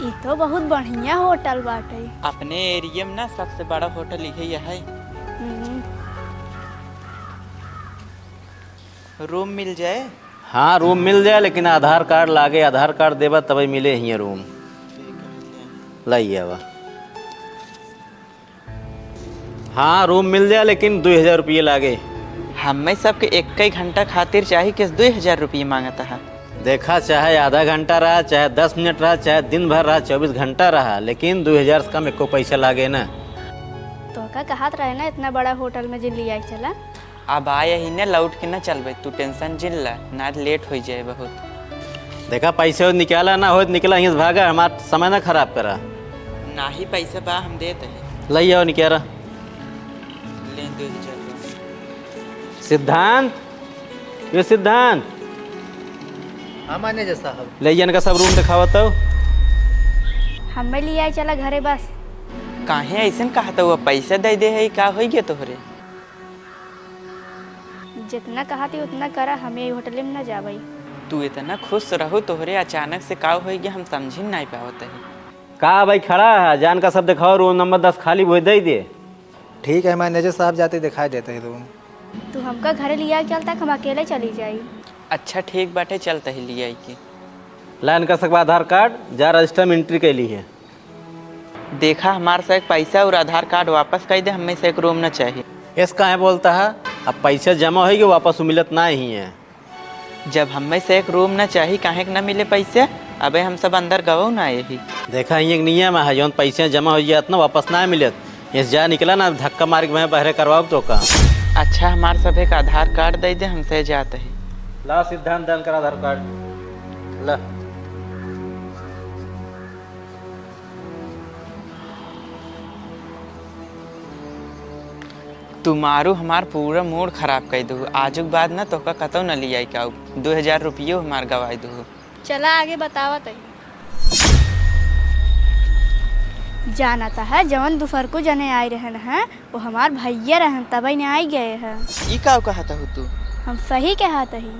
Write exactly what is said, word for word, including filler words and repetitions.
ई तो बहुत बढ़िया होटल बाटे। अपने एरिया में ना सबसे बड़ा होटल इहे है। हम्म। रूम मिल जाए? हाँ, रूम मिल जाए, लेकिन आधार कार्ड लागे। आधार कार्ड देबा तबे मिले हियाँ रूम। ठीक है, ले। लाई आवा। हाँ, रूम मिल जाए, लेकिन दुई हजार रुपये लागे। हमें सबके एक ही घंटा खातिर चाही, किस दुई हजार रुपये मांगता है? देखा, चाहे आधा घंटा रहा, चाहे दस मिनट रहा, चाहे दिन भर रहा, चउबीस घंटा रहा, लेकिन दुई हजार से कम एको पैसा लागे ना। तोहका कहत रहे ना, इतना बड़ा होटल में जिन लियाई चला। अब आए ही ने, लौट के न चलबे, तू टेंशन जिन ला, ना लेट हो जाए बहुत। देखा, पैसे निकाला ना होत निकला, हियाँ से भागा, हमार समय ना खराब करा। ना ही पैसा बा, हम देत है। लई आओ, निकाला। ले दो हजार बा। सिद्धांत, ये सिद्धांत। हाँ मैनेजर साहब। ले इनका सब रूम दिखावा तो। हमें ले आए चला घरे बस। काहे ऐसन कहत हुआ? पैसा दे दे है, का होई गया तोहरे? जितना कहती उतना करा, हम ये होटल में ना जाबई। तू इतना खुश रहो, तोहरे अचानक से का होई गया, हम समझी नहीं पावत है। का भाई खड़ा है, जान का सब दिखाओ, रूम नंबर दस खाली, वो दे दे। ठीक है मैनेजर साहब, जाते दिखाई देते हैं रूम। तू हमका घरे लिया चल, तक हम अकेले चली जाई। अच्छा ठीक बाटे, चलते ही लिया के। ला इनका सकबा आधार कार्ड, जा रजिस्टर में एंट्री कैली है। देखा, हमार से एक पैसा और आधार कार्ड वापस कर दे, हमें से एक रूम न चाहिए। ऐस काहे बोलता है? अब पैसा जमा होई कि वापस मिलत ना ही है। जब हमें से एक रूम न चाहिए, काहे के न मिले पैसे? अबे हम सब अंदर गवो ना आए ही। देखा, ये एक नियम है, जौन पैसे जमा हो जात ना, वापस ना मिलत। ऐस जा निकला ना, धक्का मार के मैं बहरे करवाओ तो का। अच्छा, हमार सब एक आधार कार्ड दे दे, हमसे जात ही। ला सिद्धांत, दान कर आधार कार्ड। ला। तू मारू हमार पूरा मूड खराब कर दू। आजुक बाद ना तोहका कतौ न लियाई का, दो हजार रुपयो हमार गवाई दू। चला आगे बतावत है। जानत है जवन दोपहर को जने आए रहन है, वो हमार भैया रहन, तबे ने आई गए हैं। ई का कहत हो तू? हम सही कहत ही।